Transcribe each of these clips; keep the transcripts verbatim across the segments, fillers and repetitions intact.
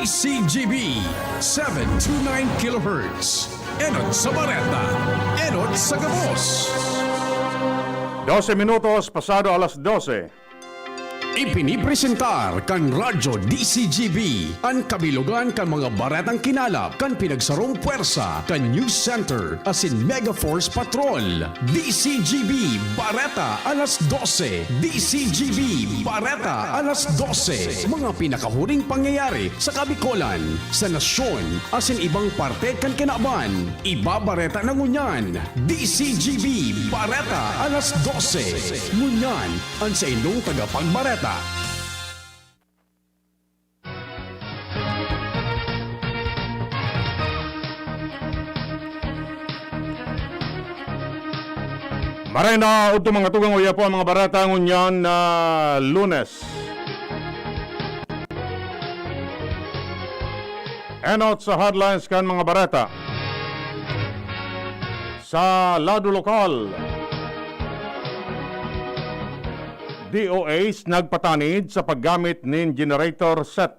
C G B, seven two nine kilohertz. Enot sa Bareta, enot sa gabos. Dose minutos pasado alas dose. Ipinipresentar kan Radyo D C G B an kabilogan kan mga baretang kinalap kan pinagsarong pwersa kan News Center asin Mega Force Patrol. D C G B Bareta alas dose. D C G B Bareta alas dose. Mga pinakahuring pangyayari sa Kabikolan, sa nasyon, asin ibang parte kan kinaban. Ibabareta na ngunyan, D C G B Bareta alas dose. Ngunyan, an saindong tagapagbareta. Maray na udto, mga tugang, uya po ang mga bareta ngunyan na Lunes. Enot sa headlines kan mga bareta. Sa lado lokal, D O H nagpatanid sa paggamit nin generator set.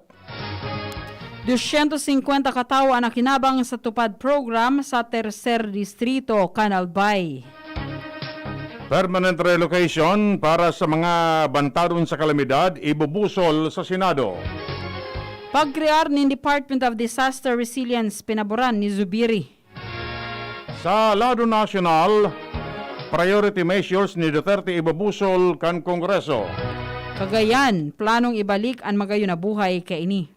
Dosyentos singkwenta ka tawo an nakinabang sa TUPAD program sa Tercer Distrito, kan Albay. Permanent relocation para sa mga bantadon sa kalamidad, ibubusol sa Senado. Pagkrear nin Department of Disaster Resilience, pinaboran ni Zubiri. Sa lado nasyonal, priority measures ni Duterte ibubusol kan Kongreso. Cagayan, planong ibalik an magayon na buhay kaini.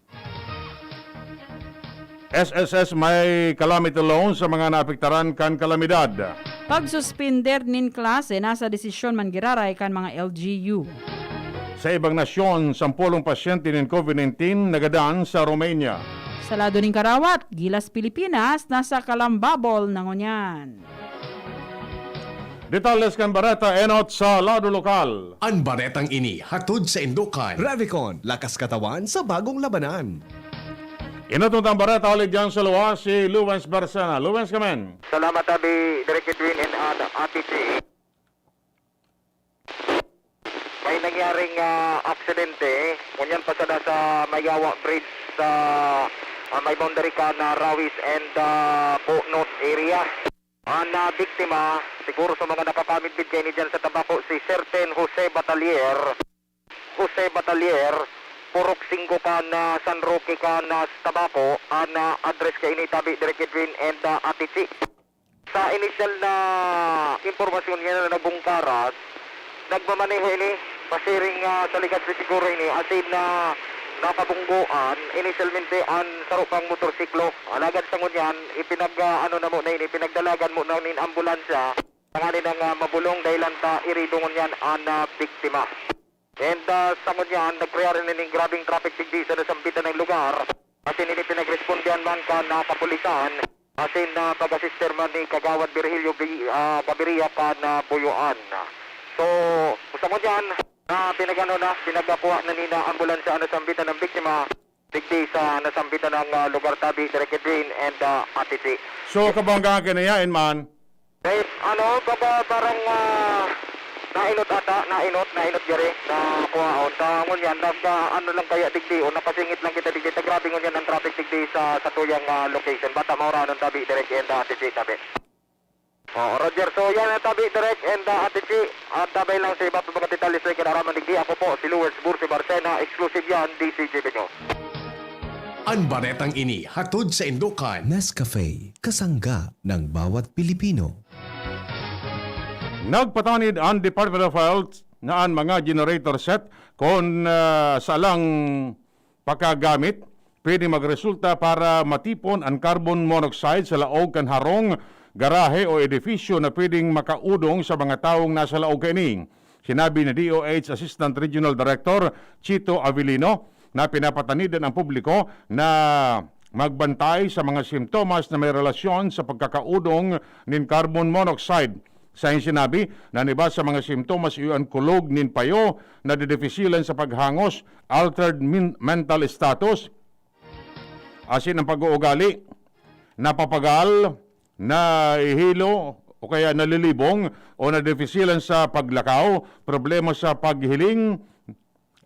S S S may calamity loan sa mga naapektaran kan kalamidad. Pagsuspender nin klase nasa desisyon man giraray kan mga L G U. Sa ibang nasyon, sampolong pasyente nin COVID nineteen nagadan sa Romania. Sa lado nin karawat, gilas Pilipinas nasa kalambabol na ngunyan. Detalles kan bareta enot sa lado lokal. An baretang ini hatod saindo kan Revicon, lakas katawan sa bagong labanan. Inatong tang bareta huli diyan sa luwas, si Lawrence Barcena. Lawrence, kamen. Salamat, Abi, Direk Edwin and, ah, Ate Chi. May nangyaring, ah, aksidente, ngunyan pasada sa Mayawa Bridge sa, ah, may boundary kan Rawis and, ah, Bunot area. An, ah, biktima, siguro sa mga nakakamidbid kaini diyan sa Tabaco, si Serpen Jose Batalier. Jose Batalier, Purok Singgo kan, ah, San Roque kan, ah, Tabaco, an, ah, address kaini, tabi, Direk Edwin and, ah, Ate Chi. Sa inisyal na impormasyon niya na nagbungkaras, nagmamaneho ini, pasiring, ah, sa likas de siguro ini, asin na nakabunggoan, inisyalmente an saro pang motorsiklo. Alagad sa ngunyan, ipinag, ah, ano na mo na ini, pinagdalagan mo na nin ambulansya, tanganing, ah, mabolong dahilan ta irido ngunyan an, ah, biktima. And, ah, sa ngunyan, nagkrear ini ning grabeng traffic digdi sa nasambitan na lugar. Asin ini pinagrespondihan man kan, ah, kapulisan. Asin, ah, pag-asister man ni Kagawad Virgilio Bi-, ah, Gaviria kan, ah, Buyoan. So, sa ngunyan, ah, pinag-ano na, pinagkakuha na nina ambulansya ang nasambitan ng biktima. Digdi sa nasambitan ng, ah, lugar, tabi, Direk Edwin and, ah, Ate Chi. So, kabanggaan ka na yan, man? Right, ano, baga parang, ah, nainot ata, nainot, nainot gari, na kuhaon. Sa ngunyan, nag, ah, ano lang kaya digdi, o nakasingit lang kita digdi. Ta grabe ngunyan ang traffic digdi sa, sa tuyang, ah, location. Bata mauranon, tabi, Direk and, ah, Ate Chi, tabi. Oh, Roger. So, yan ang tabi, Direk and, ah, Ate Chi. At tabay lang sa iba pa mga detalye sa kinaraman digdi. Ako po, si Lawrence Bursi Barcena, exclusive yan, D C G B News. An baretang ini hatod saindo kan Nescafe, kasangga ng bawat Pilipino. Nagpatanid an Department of Health na an mga generator set, kun, ah, sa lang pagkagamit, pwede magresulta para matipon an carbon monoxide sa laog kan harong, garahe o edifisyo na pwedeng makaudong sa mga tawong nasa laog kaini. Sinabi ni D O H Assistant Regional Director Chito Avelino na pinapatanidan ang publiko na magbantay sa mga simptomas na may relasyon sa pagkakaudong nin carbon monoxide. Sa iyang sinabi na an iba sa mga simptomas iyo an kulog nin payo, nadedefisilan sa paghangos, altered min-, mental status, asin ang pag-uugali, napapagal, nahihilo, o kaya nalilibong, o nadefisilan sa paglakaw, problema sa paghiling,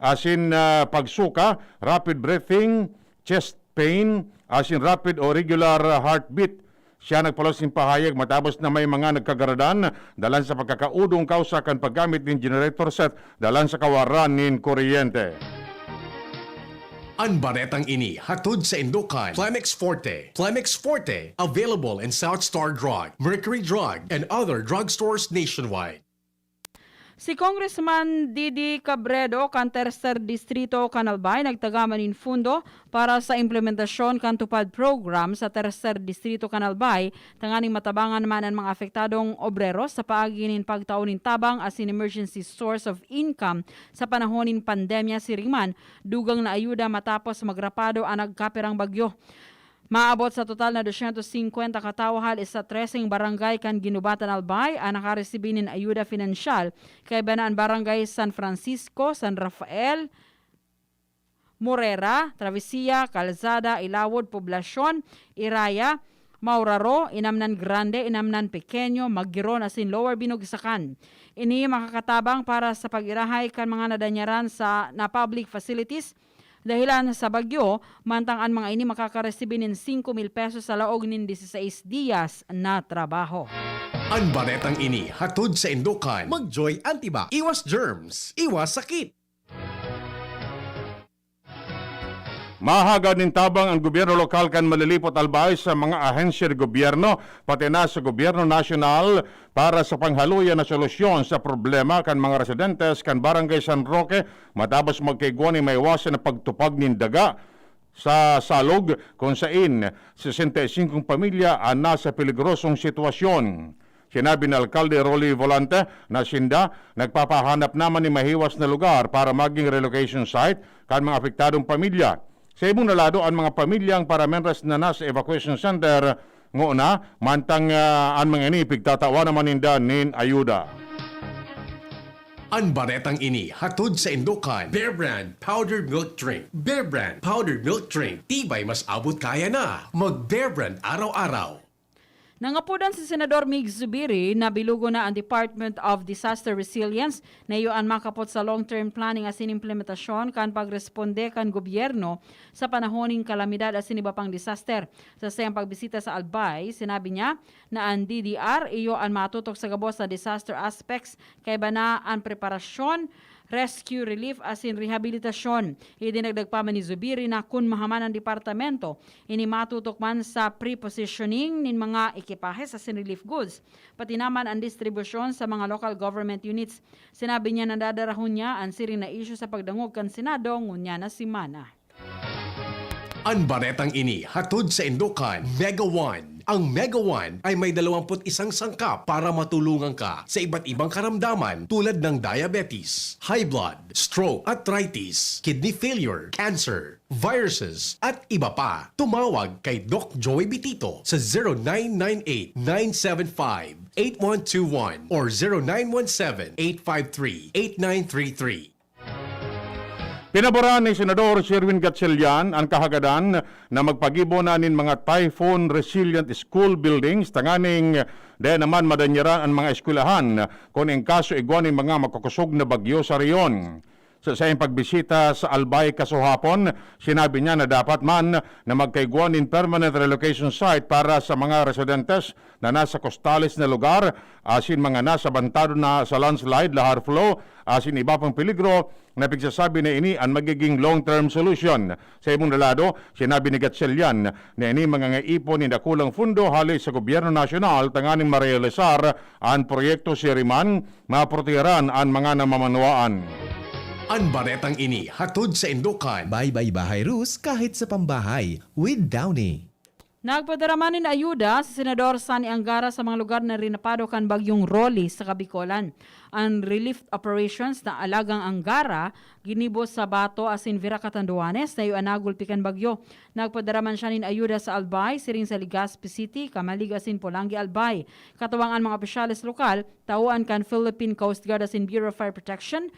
asin, ah, pagsuka, rapid breathing, chest pain, asin rapid o regular heartbeat. Siya nagpalos nin pahayag matapos na may mga nagkagaradan dalan sa pagkakaodong kausa kan paggamit nin generator set dalan sa kawaran nin kuryente. An baretang ini hatod saindo kan Plemex Forte. Plemex Forte, available in South Star Drug, Mercury Drug, and other drugstores nationwide. Si Congressman Didi Cabredo kan Tercer Distrito kan Albay nagtagaman nin fundo para sa implementasyon kan TUPAD program sa Tercer Distrito kan Albay tanganing matabangan man an mga apektadong obreros sa paagi nin pagtao nin tabang asin emergency source of income sa panahon nin pandemya siring man dugang na ayuda matapos magrapado an nagkapirang bagyo. Maabot sa total na dosyentos singkwenta ka tawo hali sa treseng barangay kan Guinobatan, Albay an nakaresibi nin ayuda pinansyal, kaiba na an Barangay San Francisco, San Rafael, Morera, Travesía, Calzada, Ilawod, Poblacion, Iraya, Mauraro, Inamnan Grande, Inamnan Pequeño, Maggiron asin Lower Binogsakan. Ini makakatabang para sa pag-irahay kan mga nadanyaran sa na public facilities dahilan sa bagyo, mantang an mga ini makakaresibi nin singko mil pesos sa laog nin dieciséis dias na trabaho. An baretang ini hatod saindo kan Magjoy Antibac. Iwas germs, iwas sakit. Mahagad nin tabang an gobyerno lokal kan Malilipot, Albay sa mga ahensya nin gobyerno, pati na sa gobyerno nasyonal, para sa panghaluyan na solusyon sa problema kan mga residentes kan Barangay San Roque matapos magkaigwa nin maiwasan na pagtupag nin daga sa Salog, kun sain sesenta y singkong pamilya an nasa peligrosong sitwasyon. Sinabi ni Alkalde Rolly Volante na sinda nagpapahanap naman nin mahiwas na lugar para maging relocation site kan mga apektadong pamilya. Sa ibong na lado, an mga pamilyang paramenres na nasa evacuation center ngona, mantang ah, an mga ini pigtatawan naman ninda nin ayuda. An baretang ini hatod saindo kan Bear Brand Powdered Milk Drink. Bear Brand Powdered Milk Drink, tibay mas abot kaya na. Mag Bear Brand araw-araw. Nangapodan si Senador Mig Zubiri na bilugon na an Department of Disaster Resilience na iyo an makapot sa long-term planning asin implementasyon kan pagresponde kan gobyerno sa panahon nin kalamidad asin iba pang disaster. Sa saiyang pagbisita sa Albay, sinabi niya na an D D R iyo an matutok sa gabos na disaster aspects, kaiba na an preparasyon, rescue, relief asin rehabilitasyon. Idinagdag pa man ni Zubiri na kun mahaman an departamento, ini matutok man sa pre-positioning nin mga ekipahe asin relief goods, pati naman an distribusyon sa mga local government units. Sinabi niya na dadarahon niya an siring na isyu sa pagdangog kan Senado ngunyan na semana. An baretang ini hatod saindo kan Mega One. Ang Mega One ay may dalawampu't isang sangkap para matulungan ka sa iba't ibang karamdaman tulad ng diabetes, high blood, stroke, arthritis, kidney failure, cancer, viruses, at iba pa. Tumawag kay Doc Joey Bitito sa zero nine nine eight, nine seven five, eight one two one or zero nine one seven, eight five three, eight nine three three. Pinaboran ni Senador Sherwin Gatchalian an kahagadan na magpagibo na nin mga typhoon resilient school buildings tanganing dai naman madanyaran an mga eskwelahan kun in kaso igwa nin mga makukosog na bagyo sa rehiyon. Sa saiyang pagbisita sa Albay kasuhapon, sinabi niya na dapat man na magkaigwa nin permanent relocation site para sa mga residentes na nasa kostales na lugar asin mga nasa bantado na sa landslide, lahar flow asin iba pang peligro na pigsasabi na ini an magiging long-term solution. Sa ibong na lado, sinabi ni Gatchalian na ini mangangaipo nin dakulang fundo hali sa gobyerno nasyonal tanganing marealisar an proyekto siring man maproteharan an mga namamanwaan. An baretang ini hatod saindo kan Baybay Bahay Rus kahit sa pambahay with Downy. Nagpadara man nin ayuda si Senador Sonny Angara sa mga lugar na rinapado kan Bagyong Rolly sa Kabikolan. An relief operations na Alagang Angara ginibo sa Bato asin Virac, Catanduanes na iyo an nagulpi kan bagyo. Nagpadara man siya nin ayuda sa Albay, siring sa Legazpi City, Camalig asin Polangui, Albay. Katuwang an mga opisyales lokal, tawoan kan Philippine Coast Guard asin Bureau of Fire Protection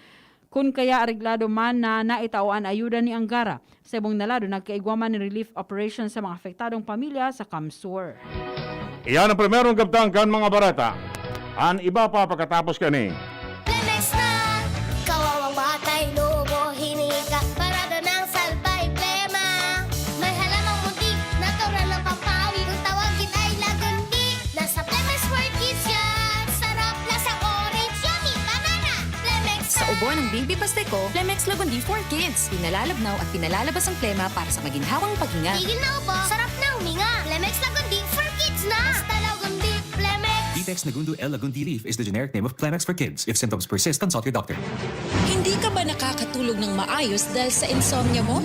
kun kaya areglado man na naitao an ayuda ni Angara. Sa ibong na lado, nagkaigwa man nin relief operation sa mga apektadong pamilya sa CamSur. Iyan ang primerong kabtang kan mga bareta. An iba pa pagkatapos kani. Lemex na! Kawawang batay, lobo, hinika, parada ng salbay, plema. May halamang Baby Pasteco, Flemex Lagundi for Kids. Pinalalabnaw at pinalalabas ang plema para sa maginhawang paghinga. Tigil na ubo, sarap na huminga. Flemex Lagundi for Kids na! Basta Lagundi, Flemex! Detex Nagundu L Lagundi Leaf is the generic name of Flemex for Kids. If symptoms persist, consult your doctor. Hindi ka ba nakakatulog ng maayos dahil sa insomnia mo?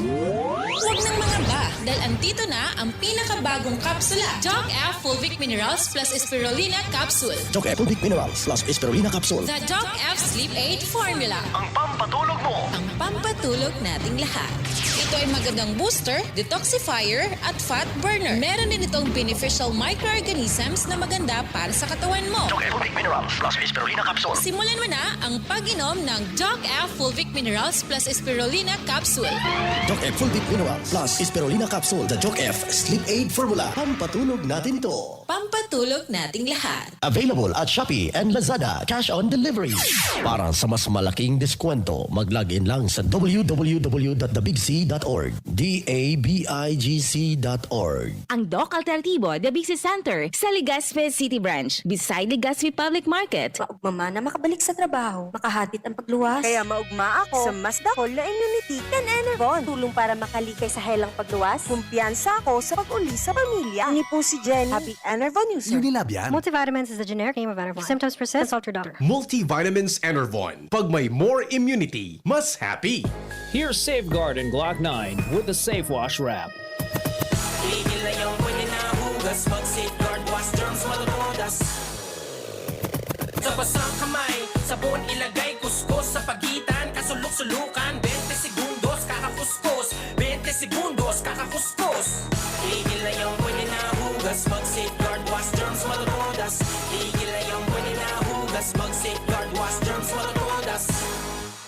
Huwag nang mangamba, dahil andito na ang pinakabagong kapsula, Doc F Fulvic Minerals plus Spirulina Capsule. Doc F Fulvic Minerals plus Spirulina Capsule. The Doc F Sleep Aid Formula. Ang pampatulog mo. Ang pampatulog nating lahat. Ito ay magandang booster, detoxifier, at fat burner. Meron din itong beneficial microorganisms na maganda para sa katawan mo. Doc F Fulvic Minerals plus Spirulina Capsule. Simulan mo na ang pag-inom ng Doc F Fulvic Minerals plus Spirulina Capsule. Doc F Fulvic Minerals plus Spirulina Capsule, the Doc F Sleep Aid Formula. Pampatulog natin to. Pampatulog nating lahat. Available at Shopee and Lazada. Cash on delivery. Para sa mas malaking deskwento, mag-log in lang sa w w w dot the big c dot org. D A B I G C dot org. Ang Doc Alternativo, The Big C Center, sa Legazpi City Branch, beside Legazpi Public Market. Maugma man na makabalik sa trabaho, makahatid ang pagluwas. Kaya maugma ako sa mas dakol na immunity kan Enervon. Tulong para makalikay sa helang pagluwas. Kumpiyansa ako sa pag-uli sa pamilya. Ini po si Jenny, happy Enervon user. Unilab yan. Multivitamins is the generic name of Enervon. If symptoms persist, consult your doctor. Multivitamins Enervon. Pag may more immunity, mas happy. Here's Safeguard and Glock nine with the Safe Wash Wrap. Tigil na yung pwede na hugas. Mag Safeguard Wash Germs, matutudas. Sa basang kamay, sabon ilagay, kuskus sa pagitan, kasulok-sulukan, twenty segundos, kakakuskus, twenty segundos, kakakuskus. Tigil na yung pwede na hugas. Mag Safeguard Wash Germs, matutudas. Tigil na yung pwede na hugas. Mag Safeguard Wash Germs, matutudas.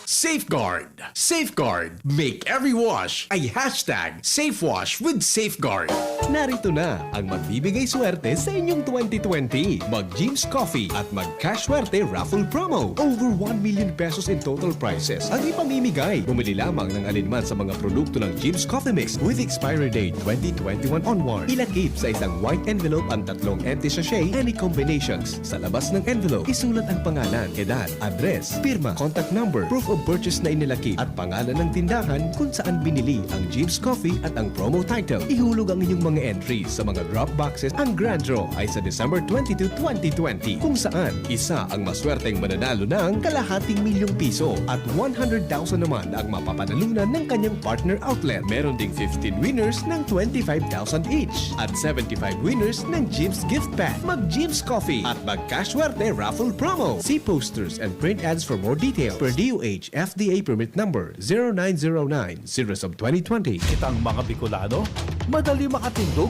Safeguard. Safeguard. Make every wash a hashtag Safe Wash with Safeguard. Narito na ang magbibigay swerte sa inyong twenty twenty. Mag Jim's Coffee at mag Cash Swerte Raffle Promo. Over one million pesos in total prizes ang ipamimigay. Bumili lamang ng alinman sa mga produkto ng Jim's Coffee Mix with expiry date twenty twenty-one onward. Ilakip sa isang white envelope ang tatlong empty sachet, any combinations. Sa labas ng envelope, isulat ang pangalan, edad, address, pirma, contact number, proof of purchase na inilakip, at pangalan ng tindahan kung saan binili ang Jim's Coffee at ang promo title. Ihulog ang inyong mga entries sa mga drop boxes. Ang grand draw ay sa December twenty-two, twenty twenty, kung saan isa ang maswerteng mananalo ng kalahating milyong piso at one hundred thousand naman ang mapapanalunan ng kanyang partner outlet. Meron ding fifteen winners ng twenty-five thousand each at seventy-five winners ng Jim's Gift Pack. Mag Jim's Coffee at mag Cash Swerte Raffle Promo. See posters and print ads for more details. Per D O H F D A permit number zero nine zero nine, series of twenty twenty. Kitang mga Bicolano, madali makatindog.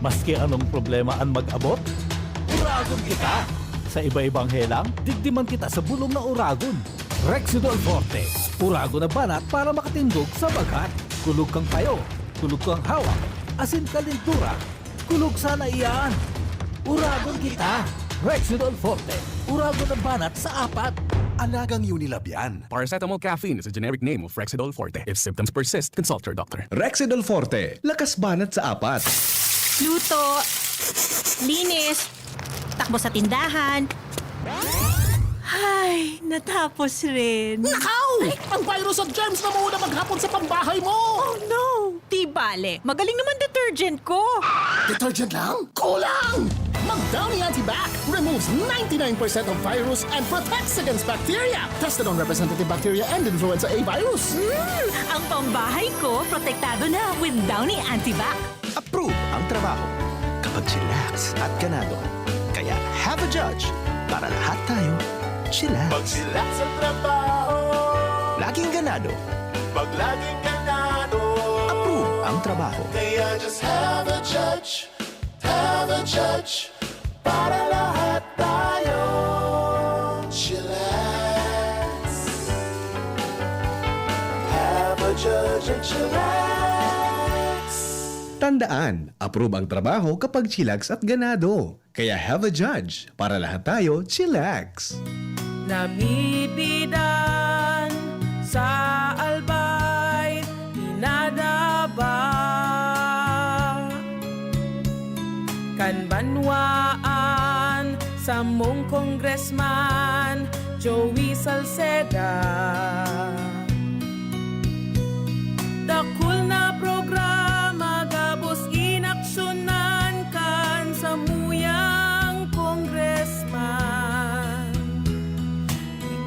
Maski anong problema an mag-abot, uragon kita. Sa iba-ibang helang, digdi man kita sa bulong na uragon. Rexidol Forte, uragon na banat para makatindog sa bagat. Kulog kang tayo, kulog kang hawak, asin kalindura. Kulog sana iyan. Uragon kita. Rexidol Forte, uragon na banat sa apat. Alagang Unilab yan. Paracetamol caffeine is a generic name of Rexidol Forte. If symptoms persist, consult your doctor. Rexidol Forte, lakas banat sa apat. Luto, linis, takbo sa tindahan. Ay, natapos rin. Nakaw! Ang virus at germs na mauna maghapon sa pambahay mo! Oh no! Di bale, magaling naman detergent ko. Detergent lang? Kulang! Mag Downy Antibac removes ninety-nine percent of virus and protects against bacteria. Tested on representative bacteria and influenza A virus. Mm, ang pambahay ko protektado na with Downy Antibac. Approve ang trabaho kapag chillax at ganado. Kaya have a judge para lahat tayo chillax. Pag chillax ang trabaho. Laging ganado. Pag laging ganado. Approve ang trabaho. Kaya just have a judge. Have a judge. Para lahat tayo chillax. Have a judge and chillax. Tandaan, approve ang trabaho kapag chillax at ganado. Kaya have a judge para lahat tayo chillax. Namibidan sa Albay, pinadaba kan banwaan, samong congressman, Joey Salceda. Dakul na programa gabos inaksyonan kan samuyang kongresman.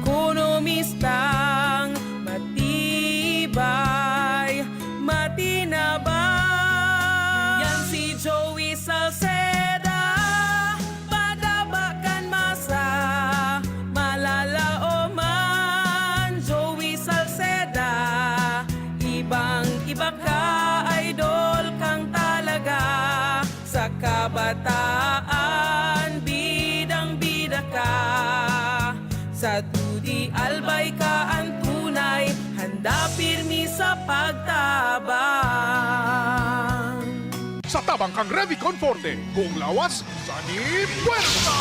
Ekonomistang matibay, matinabang. Yan si Joey Salceda, padaba kan masa, malalaoman. Joey Salceda, ibang-iba ka, idol kang talaga. Sa kabataan, bidang-bida ka. Sa dudi, albay ka an tunay, handa pirmi sa pagtabang. Sa tabang kan Revicon Forte, buong lawas, sani puwersa!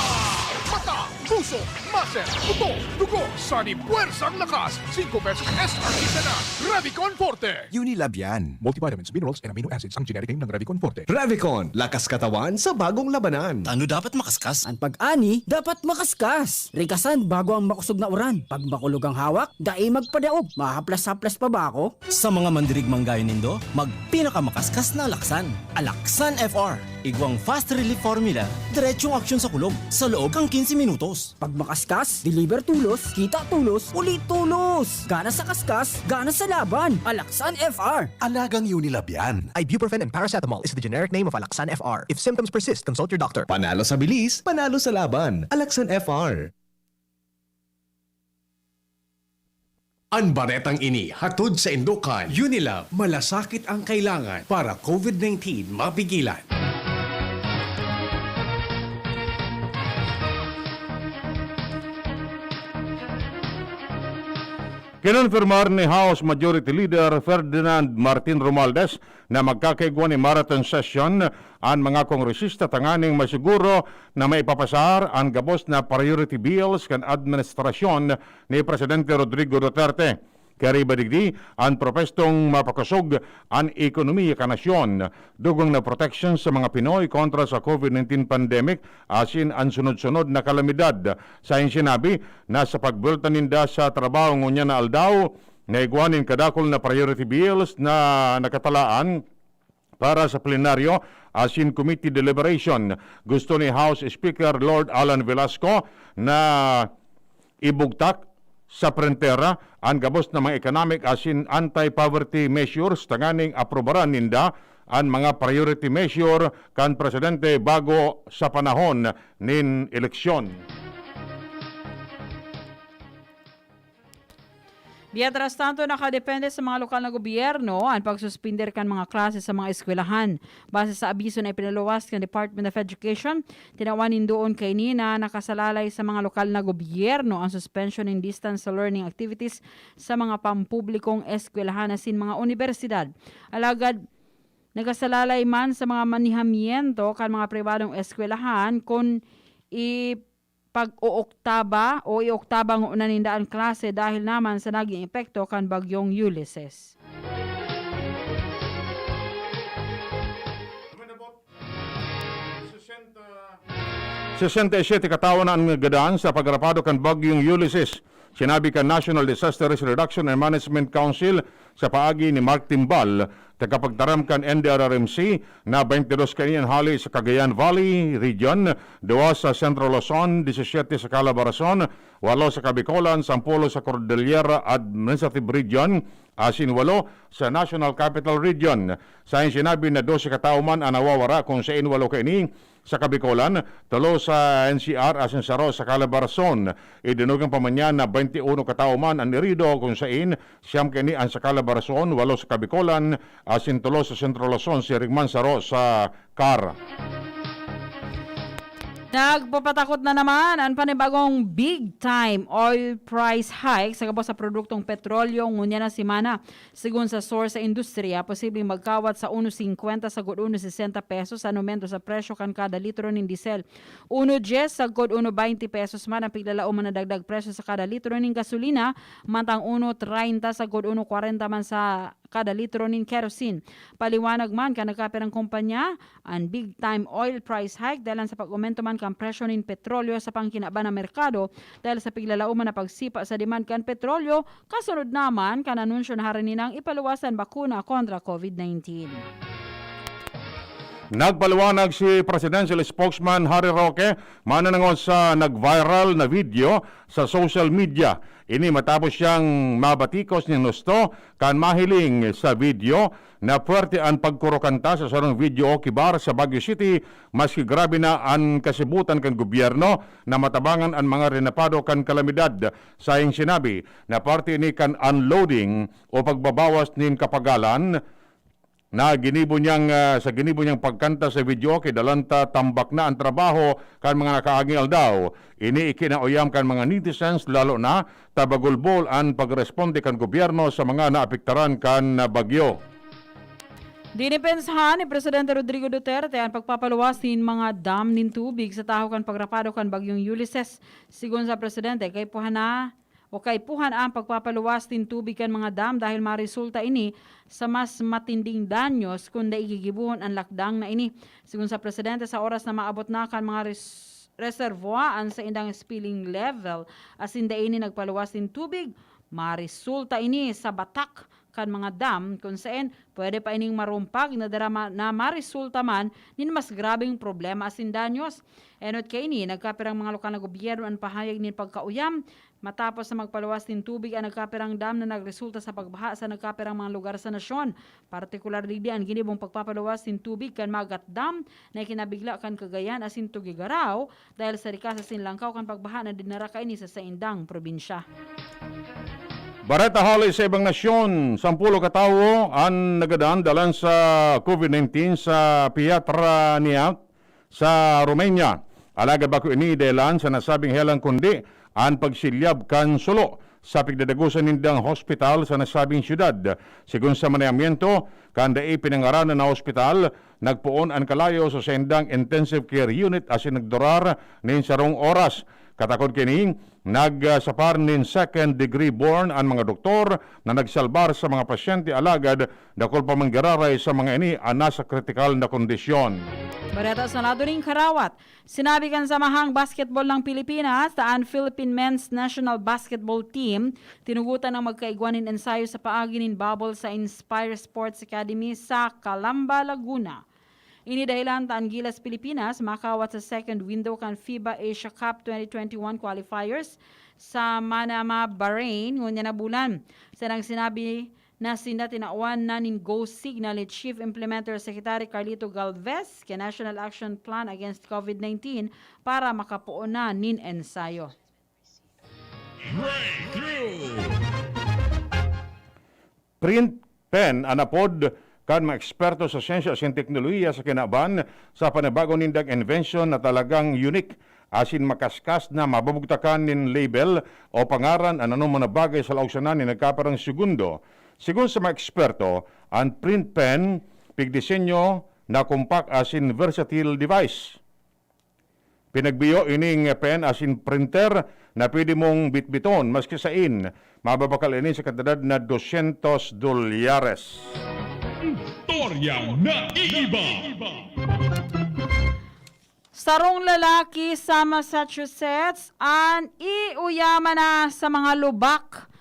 Mata, puso, muscle, buto, dugo, sani puwersang lakas, singko pesos S R P na. Revicon Forte! Unilab yan. Multivitamins, minerals, and amino acids ang generic name ng Revicon Forte. Revicon, lakas katawan sa bagong labanan. Tano dapat makaskas? An pag-ani dapat makaskas. Rikasan bago ang makosog na uran. Pag makulog ang hawak, dai magpadaog. Mahaplas-haplas pa ba ako? Sa mga mandirigmang gayo nindo, magpinakamakaskas na alaksan. Alaksan F R. Igwang fast relief formula, diretsong aksyon sa kulog, sa loob kan quince minutos. Pag makaskas, deliver tolos, kita tolos, uli tolos! Gana sa kaskas, gana sa laban! Alaksan F R! Alagang Unilab yan. Ibuprofen and paracetamol is the generic name of Alaxan F R. If symptoms persist, consult your doctor. Panalo sa bilis, panalo sa laban. Alaxan F R. An baretang ini hatod sa Indokan, Unilab, malasakit ang kailangan para COVID nineteen mapigilan. Kinonfirmar ni House Majority Leader Ferdinand Martin Romualdez na magkakaigwa nin marathon session an mga kongresista tanganing masiguro na maipapasar an gabos na priority bills kan administrasyon ni Presidente Rodrigo Duterte. Kairiba digdi, an propwestong mapakosog an ekonomiya kan nasyon, dugang na proteksyon sa mga Pinoy kontra sa COVID nineteen pandemic asin an sunod-sunod na kalamidad. Sain sinabi na sa pagbuwelta ninda sa trabaho ngunyan na aldaw, naigwa nin kadakul na priority bills na nakatalaan para sa plenaryo asin committee deliberation. Gusto ni House Speaker Lord Alan Velasco na ibugtak sa prentera an gabos na mga economic asin anti-poverty measures tanganing aprobaran ninda an mga priority measure kan presidente bago sa panahon nin eleksyon. Mientras tanto, nakadepende sa mga lokal na gobyerno an pagsuspender kan mga klase sa mga eskwelahan. Base sa abiso na ipinaluwas kan Department of Education, tinawan nin duon kaini na nakasalalay sa mga lokal na gobyerno ang suspension nin distance learning activities sa mga pampublikong eskwelahan asin mga unibersidad. Alagad, nagasalalay man sa mga manihamiento kan mga pribadong eskwelahan kun i- pag-ooktaba o ioktaba ngona ninda an klase dahil naman sa naging epekto kan Bagyong Ulysses. Sesenta y siete katawo na an gadan sa pagarapado kan Bagyong Ulysses. Sinabi kan National Disaster Risk Reduction and Management Council sa paagi ni Mark Timbal, tagapagtaram kan N D R R M C, na twenty-two kaini an hale sa Cagayan Valley Region, duwa sa Central Luzon, disisete sa Calabarzon, walo sa Cabicolan, sampulo sa Cordillera Administrative Region, asin walo sa National Capital Region. Sain sinabi na dose katawo man an nawawara, kun sain walo kaini sa Cabicolan, tulo sa N C R asin saro sa Calabarzon. Idinugang pa man niya na twenty-uno katawo man an herido, kun sain siyam kaini an sa Calabarzon, walo sa Cabicolan, asin tulo sa Central Luzon, siring man saro sa Car. Nagpapatakot na naman an panibagong big time oil price hike sa gabos sa produktong petrolyo ngunyan na semana. Segun sa source sa industriya, posibleng magkawat sa uno singkwenta sagkod uno sesenta pesos an aumento sa presyo kan kada litro nin diesel. Uno dyes sagkod uno baynte pesos man an piglalaom na dagdag presyo sa kada litro nin gasolina, mantang uno treinta sagkod uno kwarenta man sa kada litro nin kerosene. Paliwanag man kan nagkapirang kumpanya, an big time oil price hike dahelan sa pag-omento man kan presyo nin petrolyo sa pangkinaban na merkado dahil sa piglalaoman na pagsipa sa demand kan petrolyo, kasunod naman kan anunsyo na haraninang ipaluwas an bakuna kontra COVID nineteen. Nagpaliwanag si Presidential Spokesman Harry Roque mananangod sa nag-viral na video sa social media. Ini matapos siyang mabatikos nin husto kan mahiling sa video na puwerte an pagkurokanta sa sarong videoke bar sa Baguio City, maski grabe na an kasibutan kan gobyerno na matabangan an mga renapado kan kalamidad. Saing sinabi na parte ini kan unloading o pagbabawas nin kapagalan na ginibo niyang, ah, sa ginibo niyang pagkanta sa videoke, dalan ta tambak na an trabaho kan mga nakaaging aldaw. Ini ikinauyam kan mga netizens, lalo na ta bagulbol an pagresponde kan gobyerno sa mga naapektaran kan bagyo. Dinipensahan ni Presidente Rodrigo Duterte an pagpapaluwas nin mga dam nin tubig sa tahaw kan pagrapado kan Bagyong Ulysses. Sigon sa presidente, kaipuhan na o kaipuhan an pagpapaluwas nin tubig kan mga dam dahil maresulta ini sa mas matinding danyos kun dai gigibohon an lakdang na ini. Sigon sa presidente, sa oras na maabot na kan mga res-, reservoir an saindang spilling level asin dai ini nagpaluwas nin tubig, maresulta ini sa batak kan mga dam, kun saen pwede pa ining marumpag na dara ma-, na maresulta man nin mas grabeng problema asin danyos. Enot kaini, nagkapirang mga lokal na gobyerno an pahayag nin pagkauyam matapos na magpaluwas nin tubig an nagkapirang dam na nagresulta sa pagbaha sa nagkapirang mga lugar sa nasyon. Partikular digdi an ginibong pagpapaluwas nin tubig kan Magat Dam na ikinabigla kan Cagayan asin Tuguegarao dahil sa rikas asin langkaw kan pagbaha na dinara kaini sa saindang probinsya. Bareta hali sa ibang nasyon, sampulo ka tawo an nagadan dalan sa COVID nineteen sa Piatra Neamț sa Romania. Alagad bako ini dahelan sa nasabing helang kundi an pagsilyab kan sulo sa pigdadagosan nindang hospital sa nasabing syudad. Sigon sa manayamento, kan dai pinangaranan na hospital, nagpoon an kalayo sa saindang intensive care unit asin nagdurar nin sarong oras. Katakod kaini, nagsapar nin second degree burn an mga doktor na nagsalbar sa mga pasyente, alagad dakul pa man giraray sa mga ini an nasa kritikal na kondisyon. Bareta sa lado nin karawat. Sinabi kan Samahang Basketball ng Pilipinas na an Philippine Men's National Basketball Team tinugotan ang magkaigwa nin ensayo sa paagi nin bubble sa Inspire Sports Academy sa Calamba, Laguna. Ini dahelan ta an Gilas Pilipinas makawat sa second window kan FIBA Asia Cup twenty twenty-one qualifiers sa Manama, Bahrain, ngunyan na bulan. Sa nang sinabi na sinda tinawan na nin go signal ni Chief Implemental Secretary Carlito Galvez kan National Action Plan Against COVID nineteen para makapoon na nin ensayo. Breakthrough! Print pen an apod kan mga eksperto sa siyensya asin teknolohiya sa kinaban sa panibago nindang invention na talagang unique asin makaskas na mabubugtakan nin label o pangaran an anoman na bagay sa laog sana nin nagkaparang segundo. Sigon sa mga eksperto, an print pen pigdisenyo na compact asin versatile device. Pinagbiyo ining pen asin printer na pwede mong bitbiton maski sain. Mababakal ini sa kantidad na dosyentos dolyares. Istoryang naiiba. Sarong lalaki sa Massachusetts an iuyaman na sa mga lubak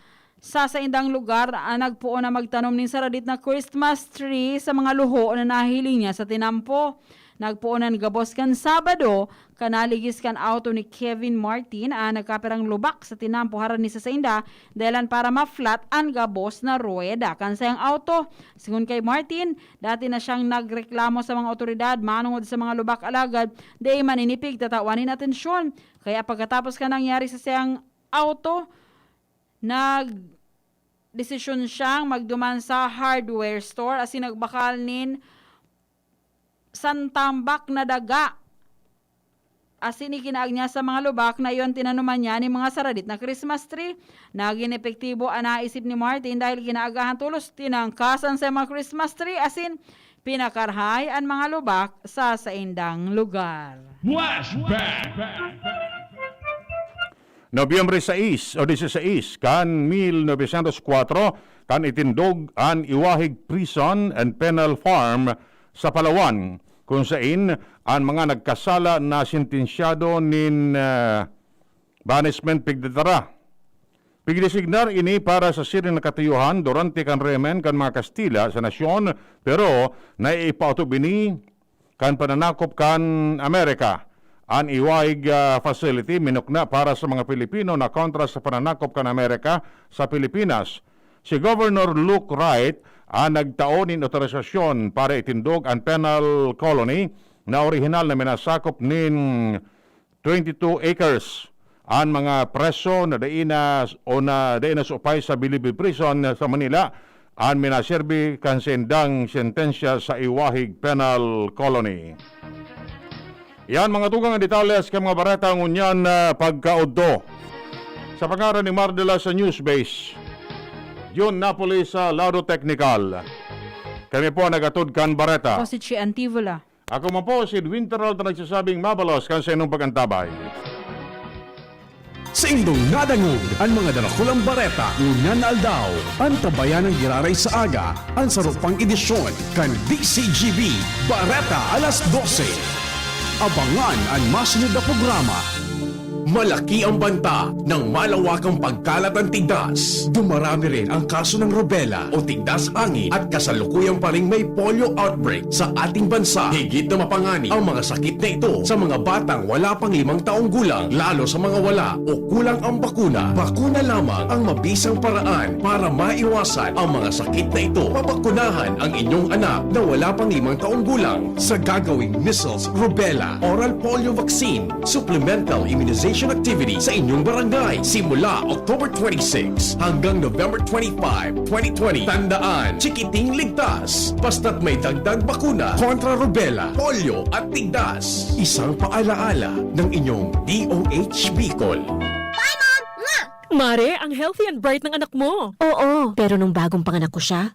sa saindang lugar an nagpoon na magtanom nin saradit na Christmas tree sa mga luho na nahiling niya sa tinampo. Nagpoon an gabos kan Sabado, kan naligis kan auto ni Kevin Martin an nagkapirang lubak sa tinampo harani sa sainda, dahelan para ma-flat an gabos na ruweda kan sayang auto. Sigon kay Martin, dati na siyang nagreklamo sa mga awtoridad manongod sa mga lubak, alagad dai man ini pigtatawan nin atensyon. Kaya pagkatapos kan nangyari sa sayang auto, nagdesisyon siyang magduman sa hardware store asin nagbakal nin santambak na daga. Asin ikinaag niya sa mga lubak na iyon tinanuman niya nin mga saradit na Christmas tree. Nagin epektibo an naisip ni Martin dahil kinaagahan tolos tinangkasan sa mga Christmas tree asin pinakarahay an mga lubak sa saindang lugar. Flashback! Nobyembre sais o dieciséis kan mil novecientos cuatro, kan itindog an Iwahig Prison and Penal Farm sa Palawan, kun sain an mga nagkasala na sentensyado nin, ah, banishment pigdetara. Pigdesignar ini para sa siring na katuyuhan durante kan rehimen kan mga Kastila sa nasyon, pero naiipautob ini kan pananakop kan Amerika. An Iwahig, ah, facility minukna para sa mga Pilipino na kontra sa pananakop kan Amerika sa Pilipinas. Si Governor Luke Wright an nagtao nin otorisasyon para itindog an penal colony na orihinal na minasakop nin twenty-two acres. An mga preso na dai na o na dai na supay sa Bilibid Prison sa Manila an minaserbi kan saindang sentensya sa Iwahig Penal Colony. Yan, mga tugang, ang detalye sa mga bareta ngunyan na pagkaudto. Sa pangaran ni Mar de la sa Newsbase, Jun Napoli sa Lado Technical. Kami po ang nagatod kan bareta. Ako si Chi Antivola. Ako man po si Edwin Peralta, nagsasabing mabalos kan sa inyong pag-antabay. Sa indong nadangog an mga darakulang bareta ngunyan na aldaw, antabayan ang giraray sa aga, an saro pang edisyon kan D C G B Bareta alas dose. Abangan an masunod na programa. Malaki ang banta ng malawakang pagkalat ng tigdas. Dumarami rin ang kaso ng rubella o tigdas hangin at kasalukuyan pa ring may polio outbreak sa ating bansa. Higit na mapangani ang mga sakit na ito sa mga batang wala pang limang taong gulang, lalo sa mga wala o kulang ang bakuna. Bakuna lamang ang mabisang paraan para maiwasan ang mga sakit na ito. Pabakunahan ang inyong anak na wala pang limang taong gulang sa gagawing measles, rubella, oral polio vaccine, supplemental immunization activity sa inyong barangay simula October twenty-six hanggang November twenty-five, twenty twenty. Tandaan, chikiting ligtas, basta't may dagdag bakuna kontra rubella, polio at tigdas. Isang paalaala ng inyong D O H Bicol. Mare, ang healthy and bright ng anak mo. Oo, pero nung bagong panganak ko siya,